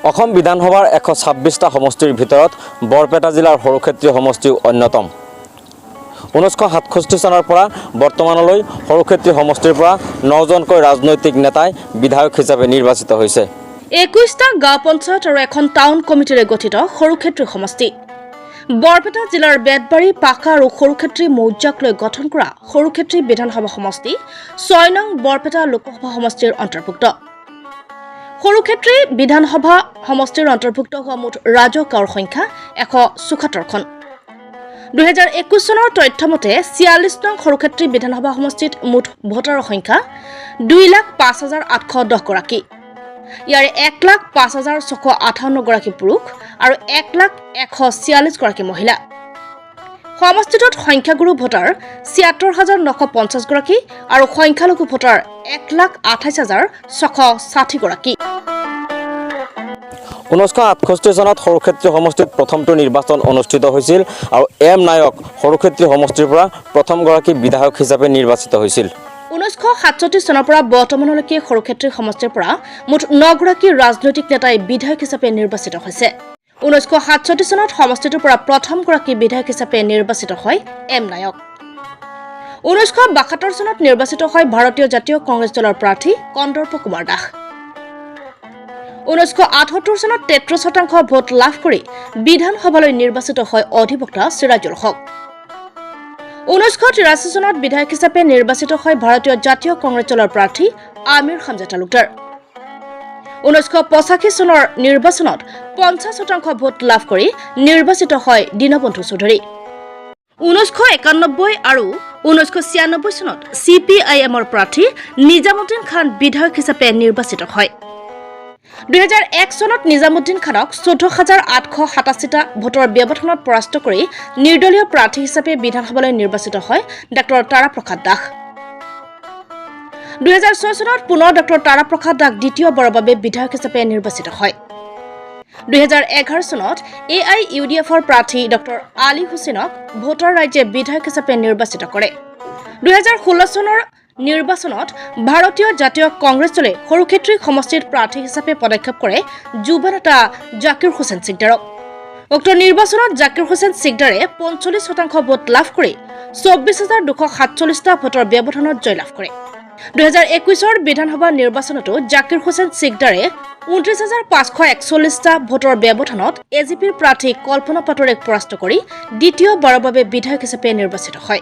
অসম বিধানসভাৰ 126টা সমষ্টিৰ ভিতৰত বৰপেটা জিলাৰ সৰুক্ষেত্ৰী সমষ্টিও অন্যতম। 1967 চনৰ পৰা বৰ্তমানলৈ সৰুক্ষেত্ৰী সমষ্টিৰ পৰা নজনকৈ ৰাজনৈতিক নেতাই বিধায়ক হিচাপে নিৰ্বাচিত হৈছে। 21টা গাঁও পঞ্চায়ত আৰু এখন টাউন কমিটিৰে গঠিত সৰুক্ষেত্ৰী সমষ্টি। বৰপেটা জিলাৰ বেতবাৰী, পাখা আৰু সৰুক্ষেত্ৰী মৌজাক লৈ গঠন কৰা সৰুক্ষেত্ৰী বিধানসভা সমষ্টি 6 নং বৰপেটা লোকসভা সমষ্টিৰ অন্তৰ্ভুক্ত। সৰুক্ষেত্ৰী বিধানসভা সমষ্টিৰ অন্তৰ্ভুক্ত হোৱা মুঠ ৰাজহ গাঁৱৰ সংখ্যা 174খন। 2021 চনৰ তথ্য মতে 46 নং সৰুক্ষেত্ৰী বিধানসভা সমষ্টিত মুঠ ভোটাৰৰ সংখ্যা 2,05,810 গৰাকী। ইয়াৰে 1,05,658 গৰাকী পুৰুষ আৰু 1,00,146 গৰাকী মহিলা। সমষ্টিটোত সংখ্যাগুৰু ভোটাৰ 76,950 গৰাকী আৰু সংখ্যালঘু ভোটাৰ 1,28,660 গৰাকী। 1968 চনত সৰুক্ষেত্ৰী সমষ্টিত প্ৰথমটো নিৰ্বাচন অনুষ্ঠিত হৈছিল আৰু এম নায়ক সৰুক্ষেত্ৰী সমষ্টিৰ পৰা প্ৰথমগৰাকী বিধায়ক হিচাপে নিৰ্বাচিত হৈছিল। 1967 চনৰ পৰা বৰ্তমানলৈকে সৰুক্ষেত্ৰী সমষ্টিৰ পৰা মুঠ নগৰাকী ৰাজনৈতিক নেতাই বিধায়ক হিচাপে নিৰ্বাচিত হৈছে। 1967 চনত সমষ্টিটোৰ পৰা প্ৰথমগৰাকী বিধায়ক হিচাপে নিৰ্বাচিত হয় এম নায়ক। 1972 চনত নিৰ্বাচিত হয় ভাৰতীয় জাতীয় কংগ্ৰেছ দলৰ প্ৰাৰ্থী কন্দৰ্প কুমাৰ দাস। 1978 চনত 33% ভোট লাভ কৰি বিধানসভালৈ নিৰ্বাচিত হয় অধিবক্তা চিৰাজুল হক। 1983 চনত বিধায়ক হিচাপে নিৰ্বাচিত হয় ভাৰতীয় জাতীয় কংগ্ৰেছ দলৰ প্ৰাৰ্থী আমিৰ হামজা তালুকদাৰ। 1985 চনৰ নিৰ্বাচনত 50% ভোট লাভ কৰি নিৰ্বাচিত হয় দীনবন্ধু চৌধুৰী। 1991 আৰু 1996 চনত চি পি আই এমৰ প্ৰাৰ্থী নিজামুদ্দিন খান বিধায়ক হিচাপে নিৰ্বাচিত হয়। 2001 চনত নিজামুদ্দিন খানক 14,887টা ভোটৰ ব্যৱধানত পৰাস্ত কৰি নিৰ্দলীয় প্ৰাৰ্থী হিচাপে বিধানসভালৈ নিৰ্বাচিত হয় ডাক্তৰ তাৰাপ্ৰসাদ দাস। 2006 চনত পুনৰ ডাক্তৰ তাৰাপ্ৰসাদ দাস দ্বিতীয়বাৰৰ বাবে বিধায়ক হিচাপে নিৰ্বাচিত হয়। 2011 চনত এ I U D এফৰ প্ৰাৰ্থী ডক্টৰ আলী হুছেইনক ভোটাৰ ৰাইজে বিধায়ক হিচাপে নিৰ্বাচিত কৰে। 2016 চনৰ নিৰ্বাচনত ভাৰতীয় জাতীয় কংগ্ৰেছ দলে সৰুক্ষেত্ৰী সমষ্টিত প্ৰাৰ্থী হিচাপে পদক্ষেপ কৰে যুৱ নেতা জাকিৰ হুছেইন চিকদাৰক। উক্ত নিৰ্বাচনত জাকিৰ হুছেইন চিকদাৰে 45% ভোট লাভ কৰি 24,247টা ভোটৰ ব্যৱধানত জয়লাভ কৰে। 2021ৰ বিধানসভা নিৰ্বাচনতো জাকিৰ হুছেইন চিকদাৰে 29,541টা ভোটৰ ব্যৱধানত এ জি পিৰ প্ৰাৰ্থী কল্পনা পাটোৱাৰীক পৰাস্ত কৰি দ্বিতীয়বাৰৰ বাবে বিধায়ক হিচাপে নিৰ্বাচিত হয়।